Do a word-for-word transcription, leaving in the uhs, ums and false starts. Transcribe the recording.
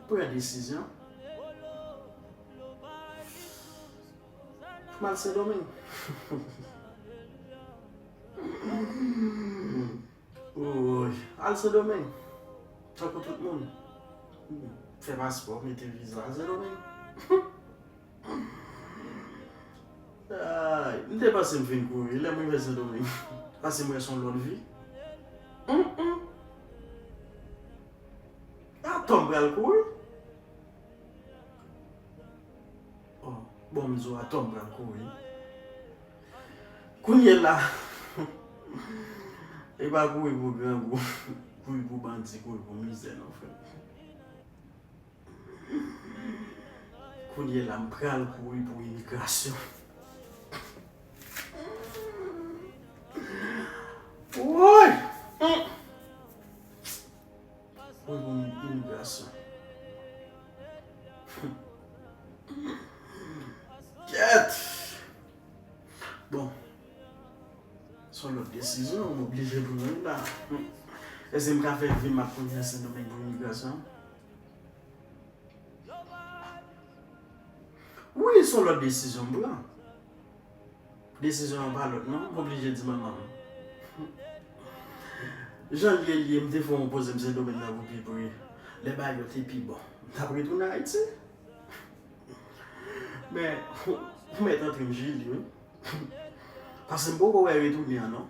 Pran desizyon. M al Sendomeng. Woy, al Sendomeng. Tankou tout moun. Fè paspò, mete viza, al Sendomeng. Ay, m te panse m fin kouri lè m rive Sendomeng. Pase m wè se yon lòt vi. Hum, hum. Atò m pral kouri. Oh, bon, m di w atò m pral kouri. Kounye la, e pa kouri pou grangou, kouri pou bandi, kouri pou mizè, non, frè. Kounye la, m pral kouri pou imigrasyon. Woy! Kouri pou imigrasyon. Kèt! Bon, se yon lòt desizyon, m oblije pran l la. Èske m ka fè vi m ap kouri nan Sendomeng pou imigrasyon? Wi, se yon lòt desizyon m pran. Desizyon an pa lòt non, m oblije di manman m. Jan l ye, l ye, m te fè yon poze m Sendomeng nan pou pi pre. Lè bagay yo te pi bon, m t ap retounen Ayiti. Men, ou mèt antre m Jili, wi. Paske m poko wè retounen an non.